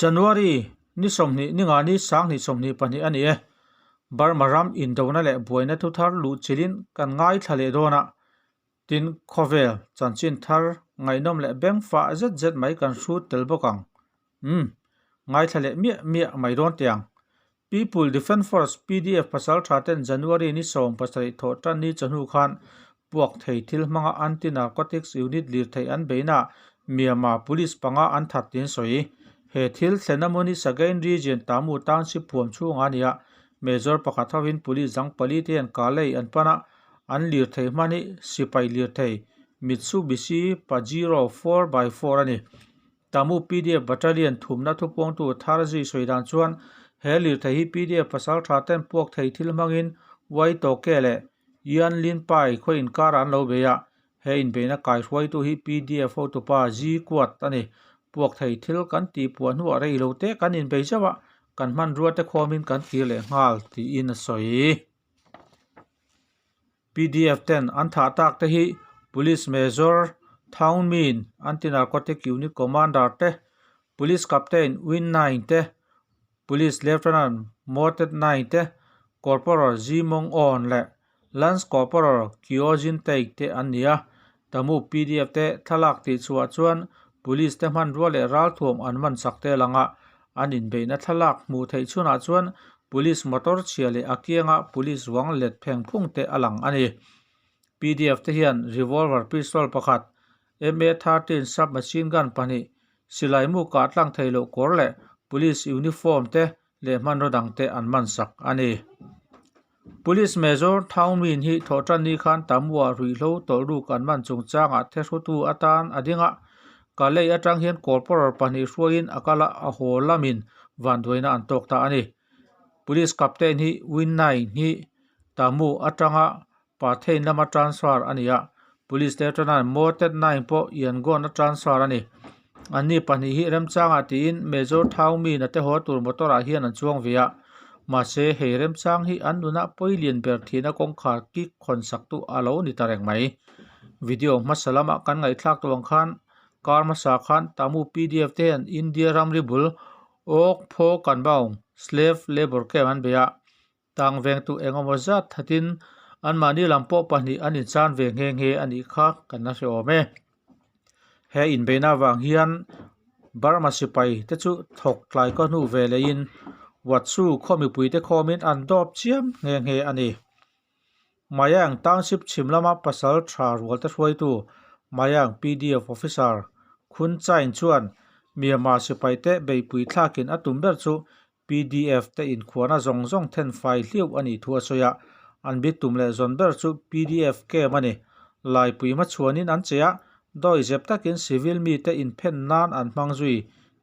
January ni 20 ni nga ni 2022 a ni e. Burma ram indona leh buaina thu thar luh chilhin kan ngaithla leh dawn a, tin khawvel chanchin thar ngaihnawm leh beng fah zet zet mai kan hrut tel bawk ang. Umm, ngaithla leh miah miah mai dawn teh ang. People Defence Force, PDF, pasal tha ten January ni 17 thawh tan ni chawhnu khan puak thei thil hmanga Anti-Narcotics Unit lirthei an beihnaah Myanmar Police panga an that tiin sawi. He thil thlen a hmun hi Sagaing Region Tamu Township huam chhungah a ni a, Major pakhat hovin Police dang pali te hian Kalay an pan a, an lirthei hman hi sipai lirthei Mitsubishi Pajero 4x4 a ni. Tamu pdf Battalion thumna thupuangtu Tharji sawi dan chuan he lirthei hi pdf pasal tha ten puak thei thil hmangin Wai Tawke leh Yan Lin Pai khaw inkar an lo bei a, he inbeihna kaihruaitu hi pdf hotupa Ji Kuat a ni. Puak thei thil kan tih puah hnuah rei lo te kan inbei zauh a, kan hmanrua te khawmin kan kir leh nghal tiin a sawi. Pdf ten an thah tak te hi Police Major Thaung Min, Anti-Narcotic Unit Commander te, Police Captain Win Naing te, Police Lieutenant Moe Tet Naing te, Corporal Ji Mong Awn leh Lance Corporal Kyaw Zin Taik te an ni a. Tamu pdf te thlalak tih chhuah chuan Police te hmanrua leh ralthuam an man chak te langa an inbeihna thlalak hmuh theih chhunah chuan Police motor chhia leh a kianga Police ruang let pheng phung te a lang a ni. Pdf te hian revolver pistol pakhat, MA-13 submachine gun pahnih, silai mu kah tlang thei loh kawr leh Police uniform te leh hmanraw dangte an man sak a ni. Police Major Thaung Min hi thawhtan ni khan Tamua ruihhlo tawlhruk an man chungchangah thehrutu atan a ding a, Kalay atang hian corporal pahnih hruaiin a kal a, a haw lamin vanduaina an tawk ta a ni. Police Captain hi Win Naing hi Tamu atanga Pathein lama transfer a ni a, Police Lieutenant Mo Tet Naing pawh Yangon a transfer a ni. Anni pahnih hi remchangah tiin Major Thaung Min a te haw tur motor ah hian an chuang ve a, mahse hei remchang hi an nunah pawi lian ber thihna kawngkhar kik khawn sak tu a lo ni ta reng mai. Video hmasa lama kan ngaihthlak tawh ang khan kar hmasa khan Tamu pdf te hian India ramri bul Awk Phaw Kanbaung Slave Labour Camp an bei a, Tang vengtu eng emaw zat thatin anmahni lam pawh pahnih an inchan ve nghe nghe a nih kha kan la hre awm e. He inbeihna avang hian Burma sipai te chu thawk tlai ka hnu ve leiin Watsu khaw mipuite khawmin an dawp chiam nghe nghe a ni. Mayang Township chhim lama pasal tha rualte hruaitu Mayang pdf Officer Khun Chain chuan Myanmar sipaite beihpui thlakin a tum ber chu Pdf te inkhuahna zawng zawng then fai hliau a nih thu a sawi a, an bit tum leh zawn ber chu pdf camp a ni. Laipui hmachhuanin an che a, dawi zep takin civil mite inphen nan an hmang zui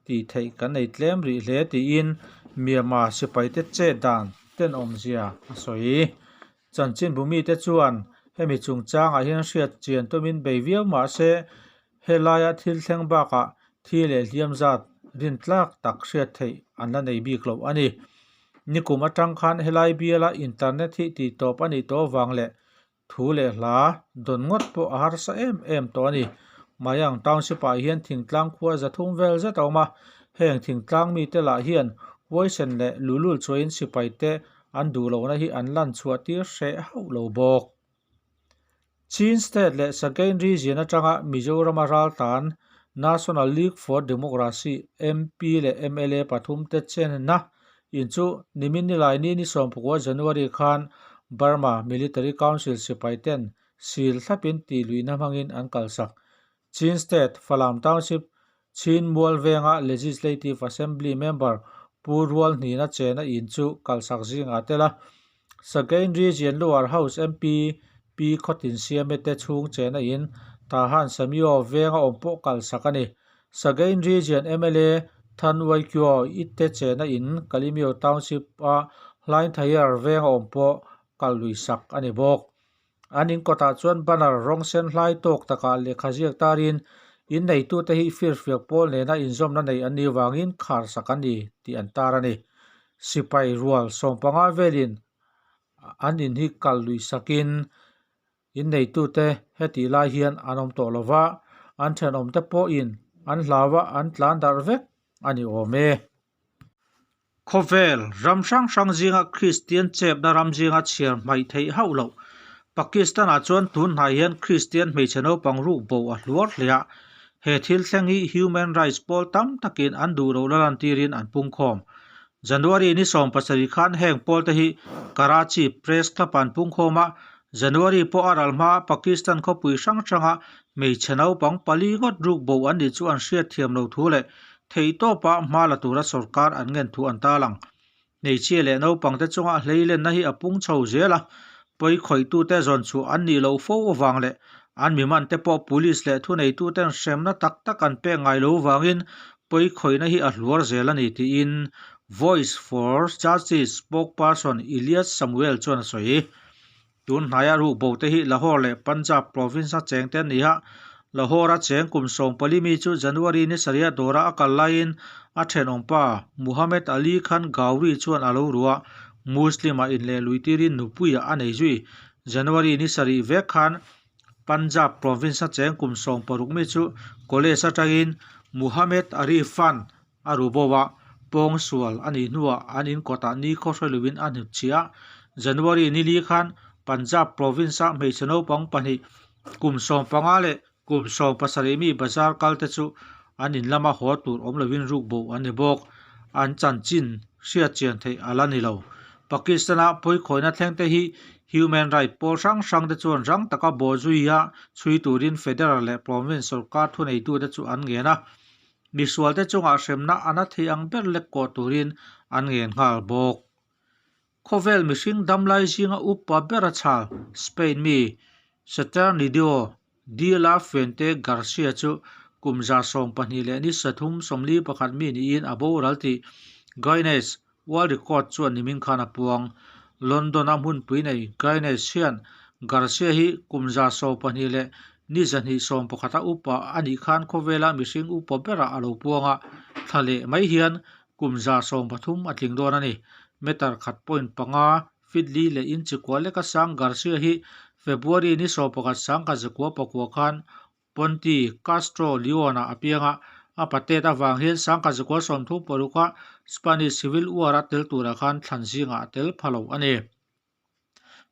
tih theih kan nei tlem rih hle tiin Myanmar sipaite chet dan tenawmzia a sawi. Chanchinbu mite chuan hemi chungchangah hian hriat chian tumin bei viau mah se Helaia thil thleng bakah thi leh hliam zat rintlak tak hriat theih an la nei bik loh a ni. Nikum atang khan helai biala internet hi tih tawp a nih tawh avang leh thu leh hla dawn ngawt pawh a harsa em em tawh a ni. Mayang Township ah hian thingtlang khua zathum vel zet a awm a, heng thingtlang mite lah hian huaisen leh lulul chuain sipai te an duh lohna hi an lan chhuah tir hreh hauh lo bawk. Chin State leh Sagaing Region atanga Mizorama raltan National League for Democracy MP leh mla pathum te chenna in chu nimin nilaini ni 19 January khan Burma Military Council sipai ten sil thlapin tih luihna hmangin an kalsak. Chin State, Falam Township, Chin Mual venga Legislative Assembly member Pu Rual Hnina chena in chu kalsak zingah tel a, Sagaing Region Lower House MP Pi Khawtin Siame te chhung chena in Tahan Samio venga awm pawh kalsak a ni. Sagaing Region mla Than Wai Kyaw I te chena in Kalemyo Township a Hlaingthayar venga awm pawh kal lui sak a ni bawk. An in kawtah chuan banner rawng sen hlai tawk takah lehkha ziak tarin in neitute hi firfiak pawl nena inzawmna nei an nih vangin khar sak an ni tih an tar a ni. Sipai rual sawmpanga velin an in hi kal luih sakin in neitute hetih lai hian an awm tawh lo va, an thenawmte pawhin an hlau a, an tlan darh vek a ni awm e. Khawvel ram hrang hrang zinga Kristian chepna ram zinga chhiar hmaih theih hauh loh. Pakistan-ah chuan tun hnai hian Kristian hmeichhe naupang ruk bo a hluar hle a. He thil thleng hi human rights pawl tam takin an duh loh la lantirin an pungkhawm. January ni 17 khan heng pawlte hi Karachi Press Club-ah an pungkhawm a, January pawh a ral hma Pakistan khawpui hrang hranga hmeichhe naupang pali ngawt ruk bo an nih chu an hriatthiam lo thu leh theihtawpa hma la tura sorkar an ngen thu an tarlang. Hmeichhia leh naupangte chunga hleilenna hi a pung chho zel a, pawi khawihtute zawn chhuah an nih loh fo avang leh an mimante pawh police leh thuneituten hremna tak tak an pek ngai lo vangin pawi khawihna hi a hluar zel a ni tiin Voice for Justice spokesperson Elias Samuel chuan a sawi. Tun hnaia ruhbo te hi Lahore leh Punjab province-a cheng te an ni a, Lahore-a cheng kum 14 mi chu January ni sarih dawra a kal laiin a thenawmpa Muhammad Ali Khan Ghauri chuan a lo ru a, Muslim-a inleh lui tirin nupuiah a nei zui. January ni sarih vek khan Punjab province-a cheng kum 16 mi chu college atangin Muhammad Arif-a'n A ru bo a, pawng sual a nih hnuah an in kawtah ni khaw hre lovin a hnut chhiah a. January ni li khan Punjab province-a hmeichhe naupang pahnih kum 15 leh kum 17 mi bazar kal te chu an in lama haw tur awm lovin ruk bo an ni bawk. An chanchin hriat chian theih a la ni lo. Pakistan-a pawikhawihna thleng te hi human right pawl hrang hrang te chuan rang taka bawhzui a chhui turin federal leh province sorkar thuneitute chu an ngen a. Misualte chungah hremna a na thei ang ber lek kawh turin an ngen nghal bawk. Khawvel mihring damlai zinga upa bera chhal Spain mi Saturnidio de la Fuente Garcia chu kum 12 leh ni 341 mi niin a boral tih Guinness World Record chuan nimin khan a puang. London-a hmunpui nei Guinness hian Garcia hi kum 12 leh ni 211 a upa a nih khan khawvela mihring upa berah a lo puang a, thla leh mai hian kum 130 a tling dawn a ni. Meter khat point panga feet li leh inchi kua leka sang Garcia hi February ni 11 sangkhat zakua pakua khan Ponte Castro Leon-ah a piang a, a patet avang hian 1936-a Spanish Civil War-a tel turah khan thlan zingah a tel pha lo a ni.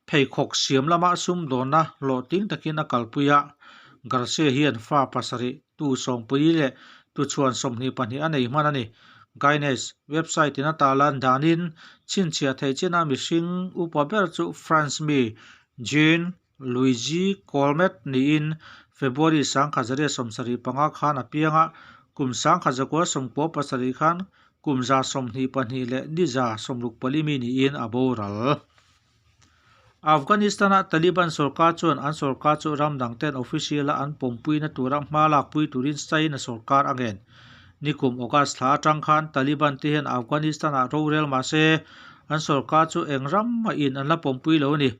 Pheikhawk siam lama sumdawnna hlawhtling takin a kalpui a, Garcia hian fa pasarih, tu sawmpui leh tuchhuan 22 a nei hman a ni. Guinness website-in a tarlan danin chhinchhiah theih china mihring upa ber chu France mi Jean Luigi Colmet niin February 1975 khan a piang a, kum 1997 khan kum 22 leh ni 64 mi niin a boral. Afghanistan-a Taliban sorkar chuan an sorkar chu ram dangten official-a an pawmpuina tura hma lakpui turin China sorkar a ngen. Nikum August thla atang khan Taliban te hian Afghanistan-ah rorel mah se an sorkar chu eng ram mahin an la pawmpui lo a ni.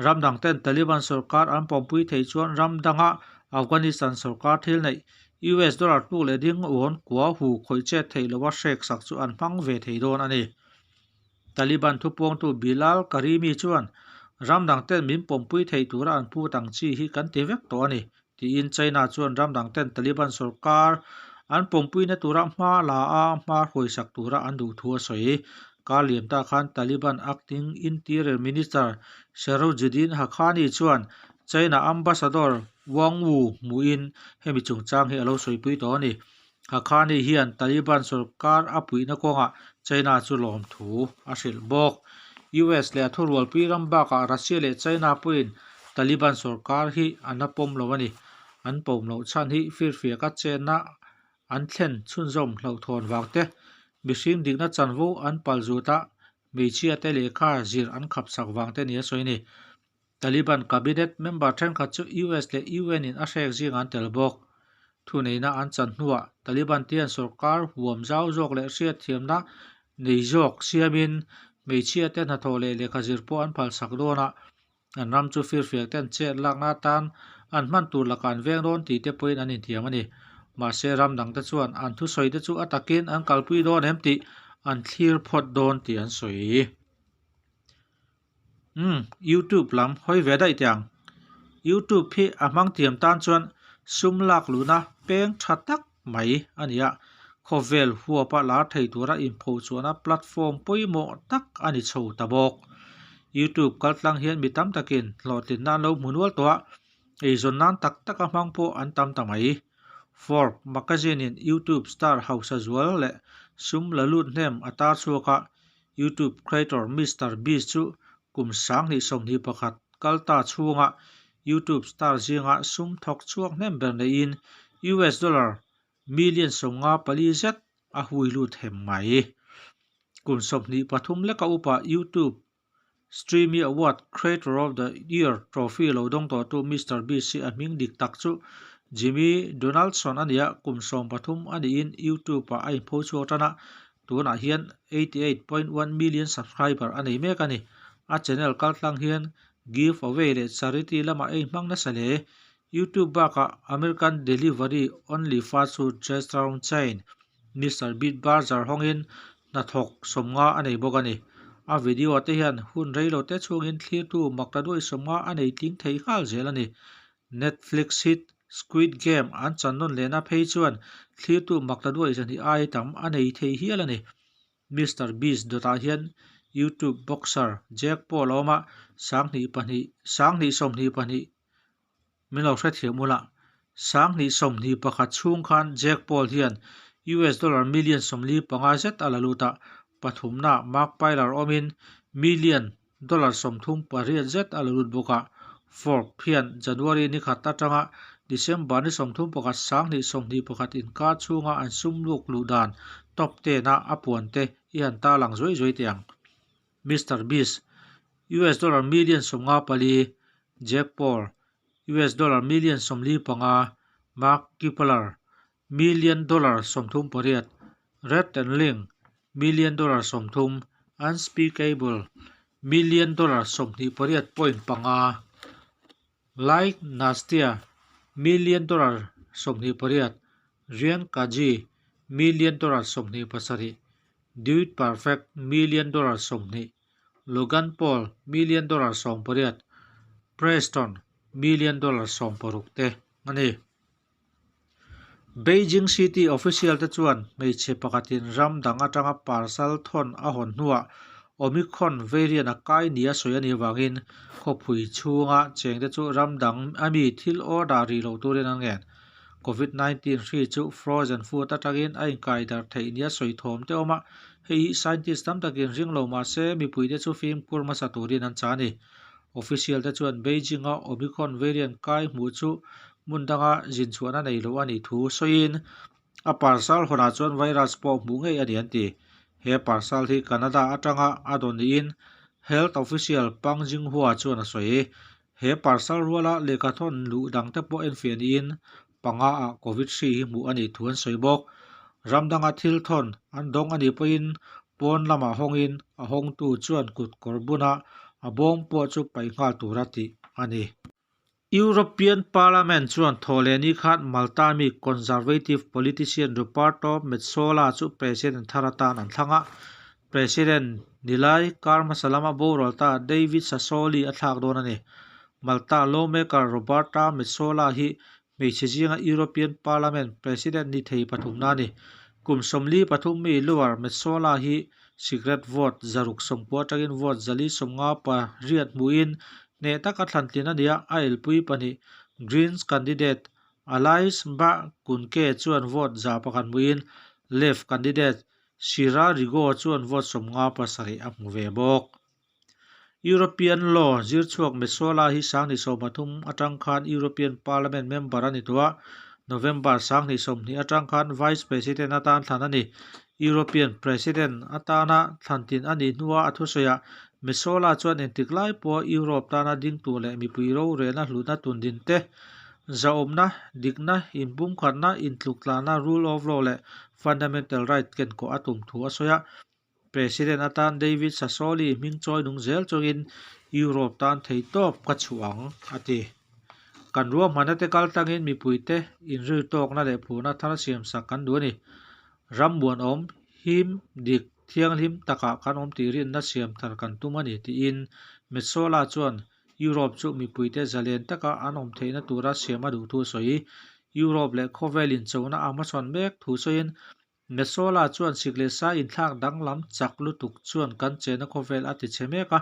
Ram dang ten Taliban sorkar an pawmpui thei chuan ram danga Afghanistan sorkar thil neih US dollar tluk leh ding awn kua hu khawih chet theih lova hrek sak chu an hmang ve thei dawn a ni. Taliban thupuangtu Bilal Karimi chuan ram dang ten min pawmpui thei tura an phut ang chi hi kan ti vek tawh a ni tiin China chuan ram dang ten Taliban sorkar an pawmpuina tura hma la a hma hruaisak tura an duh thu a sawi. Kar liam ta khan Taliban acting Interior Minister Sirajuddin Haqqani chuan China Ambassador Wang Wu hmuhin hemi chungchang hi a lo sawipui tawh a ni. Haqqani hian Taliban sorkar a puihna kawngah China chu lawmthu a hrilh bawk. US leh a thurualpui ram bakah Russia leh China pawhin Taliban sorkar hi an la pawm lo a ni. An pawm loh chhan hi firfiaka chenna an thlen chhunzawm hlauhthawn vang te, mihring dikna chanvo an pal zut a, hmeichhia te lehkha zir an khapsak vang te ni a sawi a ni. Taliban cabinet member thenkhat chu US leh UN in a hrek zing an tel bawk. Thuneihna an chan hnuah Taliban te hian sorkar huam zau zawk leh hriatthiamna nei zawk siamin hmeichhia te hnathawh leh lehkha zir pawh an phalsak dawn a, an ram chu firfiak ten chet lakna atan an hman tur lakah an veng dawn tih te pawhin an inthiam a ni. Mahse ram dang te chuan an thusawi te chu a takin an kalpui dawn em tih an thlir phawt dawn tih an sawi. Umm youtube lam hawi ve daih teh ang. Youtube hi a hmang thiam tan chuan sum lak luhna peng tha tak mai a ni a. Khawvel huapa lar thei tura inphochhuahna platform pawimawh tak a ni chho ta bawk. YouTube kaltlang hian mi tam takin hlawhtlinna an lo hmu nual tawh a, eizawn nan tak taka hmang pawh an tam ta mai. Forbes magazine-in YouTube star hausa zual leh sum la lut hnem a tar chhuak a, YouTube creator Mister Beast chu kum 2021 kal ta chhunga YouTube star zinga sum thawk chhuak hnem ber neiin US dollar million 54 zet a hui lut hem mai. Kum 23 leka upa YouTube Streamy Award Creator of the Year trophy lo dawng tawhtu Mister Beast hi a hming dik tak chu Jimmy Donaldson a ni a, kum 13 a niin YouTube-ah a inpho chhuak tan a, tunah hian 88.1 million subscriber a nei mek a ni. A channel kaltlang hian giveaway leh charity lamah a inhmang nasa hle. YouTube bakah American delivery only fast food restaurant chain Mister Beat Burger hawngin hnathawk 50 a nei bawk a ni. A video te hian hun rei lo te chhungin thlirtu makta duai 50 a nei tling thei nghal zel a ni. Netflix hit Squid Game an chan nawn lehna phei chuan thlirtu makta duai 200 ai tam a nei thei hial a ni. Mister Beast dawtah hian YouTube boxer Jake Paul a awm a, 2002 2022 Min lo hrethiam ula, 2021 chhung khan Jake Paul hian US dollar million 45 zet a la lut a, pathumna Mark Pyler awmin million dollar 38 zet a la lut bawk a. Forbes hian January ni khat atanga December ni 31 2021 inkar chhunga an sum luk luh dan top ten a a puan te i han tarlang zuai zuai teh ang. Mister Beast, US dollar million 54, Jake Paul, US dollar million 45, Mark Kipler, million dollar 38, Rhett and Link, million dollar 30, Unspeakable, million dollar 28.5, Like Nastia, million dollar 28, Ryan Kaji, million dollar 27, Dude Perfect, million dollar 20, Logan Paul, million dollar 18, Preston, million dollar 16 te a ni. Beijing City official te chuan hmeichhe pakhatin ram dang atanga parcel thawn a hawn hnuah Omicron variant a kai nia sawi a nih avangin khawpui chhunga chengte chu ram dang ami thil order rih lo turin an ngen. Covid-19 hri chu frozen food atangin a inkai darh theih nia sawi thawm te awm a, hei hi scientist tam takin ring lo mah se mipuite chu fimkhur hmasa turin an chah a ni. Official te chuan Beijing-a Omicron variant kai hmuh chu hmun danga zin chhuahna nei lo a nih thu sawiin a parcel hawnah chuan virus pawh hmuh ngei a ni an ti. He parcel hi Canada atanga a dawn niin health official Pang Jinghua chuan a sawi. He parcel ruala lehkhathawn luh dangte pawh enfiah niin panga ah Covid hri hi hmuh a nih thu an sawi bawk. Ram danga thil thawn an dawng a nih pawhin pawn lamah hawngin a hawngtu chuan kut kawr buna a bawm pawh chu paih nghal tura tih a ni. European Parliament chuan thawhlehni khan Malta mi Conservative politician Roberto Metsola chu President thar atan an thlang a. President nilai kar hmasa lama boral ta David Sassoli a thlak dawn a ni. Malta lawmaker Roberta Metsola hi hmeichhe zinga European Parliament President ni thei pathumna a ni. Kum 43 mi Lower Metsola hi secret vote 690 atangin vote 458 hmuhin hneh taka thlantlin a ni a, a elpui pahnih Greens candidate Alice Bah-Kuhnke chuan vote 100 hmuhin Left candidate Sira Rigo chuan vote 57 a hmu ve bawk. European Law zirchhuak Metsola hi 2030 atang khan European Parliament member a ni tawh a, November 2020 atang khan Vice President atan thlan a ni. European President atana thlantin a nih hnua a thusawiah Metsola chuan engtik lai pawha Europe tana ding tur leh mipui rorelna hlutna tundin te, zahawmna, dikna, inpumkhatna, intluktlana, rule of law leh fundamental right kenkawh a tum thu a sawi a. President atan David Sassoli hming chawi nung zel chungin Europe tan theihtawp ka chhuah ang, a ti. Kan ruahmanna te kal tlangin mipuite inrir tawkna leh phurna thar siamsak kan duh a ni. Ram muanawm, him, dik, thianghlim takah kan awm tih rinna siam thar kan tum a ni, tiin Metsola chuan Europe chu mipuite zalen taka an awm theihna tura siam a duh thu a sawi. Europe leh khawvel inchona a hmachhawn mek thu sawiin. Metsola chuan sik leh sa inthlak danglam chak lutuk chuan kan chenna khawvel a ti chhe mek a,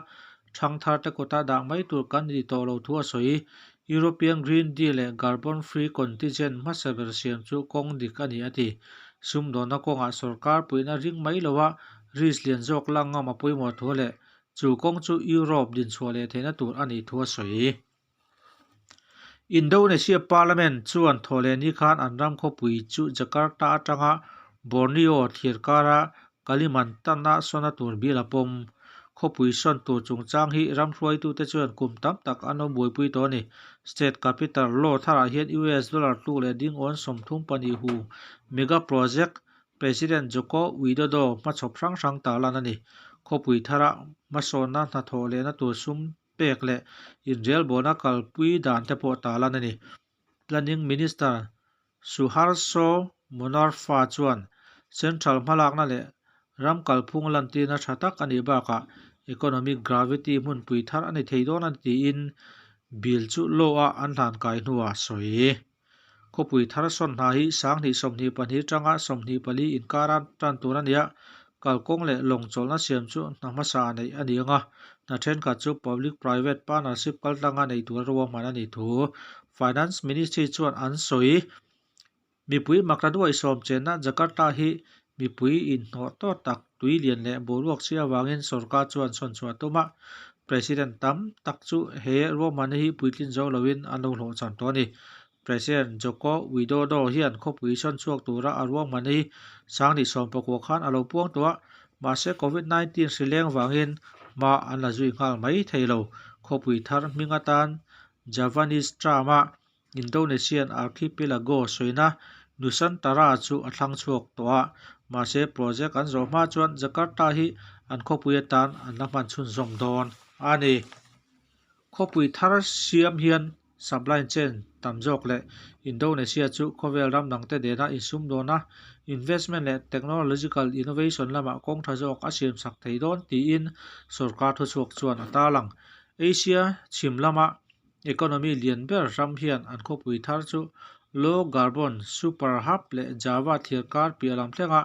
ṭhangthar te kawta dah mai tur kan ni tawh lo thu a sawi. European Green Deal leh Carbon Free Contingent hmasa ber siam chu kawng dik a ni a ti. Sumdawnna kawngah sorkar puihna ring mai loa risk lian zawk lak ngam a pawimawh thu leh chu kawng chu Europe dinchhuah leh theihna tur a nih thu a sawi. Indonesia Parliament chuan thawhlehni khan an ram khawpui chu Jakarta atanga Borneo thlir kara Kalimantan-a sawna tur bial a pawm. Khawpui sawn tur chungchang hi ram hruaitute chuan kum tam tak an lo buaipui tawh a ni. State capital law tharah hian US dollar tluk leh ding awn 32 hu mega project President Joko Widodo hmachhawp hrang hrang tarlan a ni. Khawpui thara hmasawnna hnathawh lehna tur sum pek leh inrelbawlna kalpui dan te pawh tarlan a ni. Planning Minister Suharso Monarfa chuan Central hmalakna leh ram kalphung lantirna tha tak a nih bakah economic gravity hmunpui thar a ni thei dawn a ni tiin bill chu law-a an hlankai hnuah a sawi. Khawpui thar sawn hna hi 2024 atanga 24 inkara tan tur a ni a, kalkawng leh lawng chawlhna siam chu hna hmasa a neih a ni ang a, hna thenkhat chu Public Private Partnership kaltlanga nei tura ruahman a nih thu Finance Ministry chuan an sawi. Mipui makla duai sawm chenna Jakarta hi mipui inhnawh tawt tak tui lian leh boruak chhia avangin sorkar chuan sawn chhuah a tum a, President tam tak chu he ruahmanna hi puitlin zo loin an lo hlawhchham tawh a ni. President Joko Widodo hian khawpui sawn chhuak tura a ruahmanna hi 2019 khan a lo puang tawh a, mahse Covid 19 hri leng vangin hma an la zui nghal mai thei lo. Khawpui thar hming atan Javanese term-a Indonesian archipelago sawina Nusantara chu a thlang chhuak tawh a, mahse project an zawh hma chuan Jakarta hi an khawpui atan an la hman chhunzawm dawn a ni. Khawpui thar siam hian supply chain tam zawk leh Indonesia chu khawvel ram dangte nena insumdawna investment leh technological innovation lamah kawng tha zawk a siamsak thei dawn tiin sorkar thuchhuak chuan a tarlang. Asia chhim lama Economy lian ber ram hian an khawpui thar chu Low Carbon Super Hub leh Java thlir kar piah lam thlenga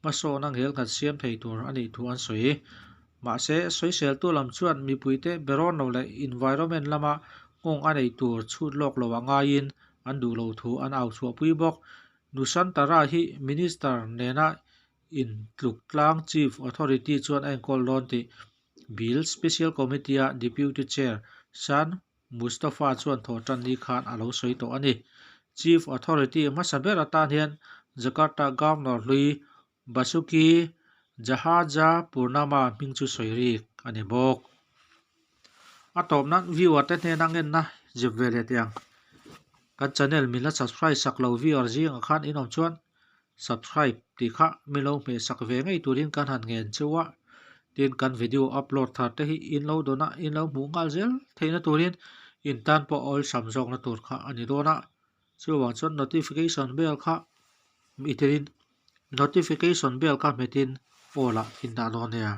hmasawna ngelnghat siam thei tur a nih thu an sawi. Mahse, sawiseltu lam chuan mipuite berawn lo leh environment lama nghawng a nei tur chhut lawk lo a ngaiin an duh lo thu an au chhuahpui bawk. Nusantara hi Minister nena Intluktlang Chief Authority chuan a enkawl dawn tih Bill Special Committee-a Deputy Chair San Mustafa chuan thawhtanni khan a lo sawi tawh a ni. Chief Authority hmasa ber atan hian Jakarta Governor hlui Basuki Jahaja Purnama hming chu sawi rik a ni bawk. A tawp nan viewer te hnena ngenna zep ve leh teh ang. Kan channel min la subscribe sak lo viewer zingah khan in awm chuan subscribe tih kha min lo hmeh sak ve ngei turin kan han ngen cheu a, tin kan video upload thar te hi in lo dawn a, in lo hmuh nghal zel theihna turin in tan pawh awlsam zawkna tur kha a ni dawn a, chuvang chuan notification bell kha hmetin notification bell kha hmetin all ah in dah dawn nia.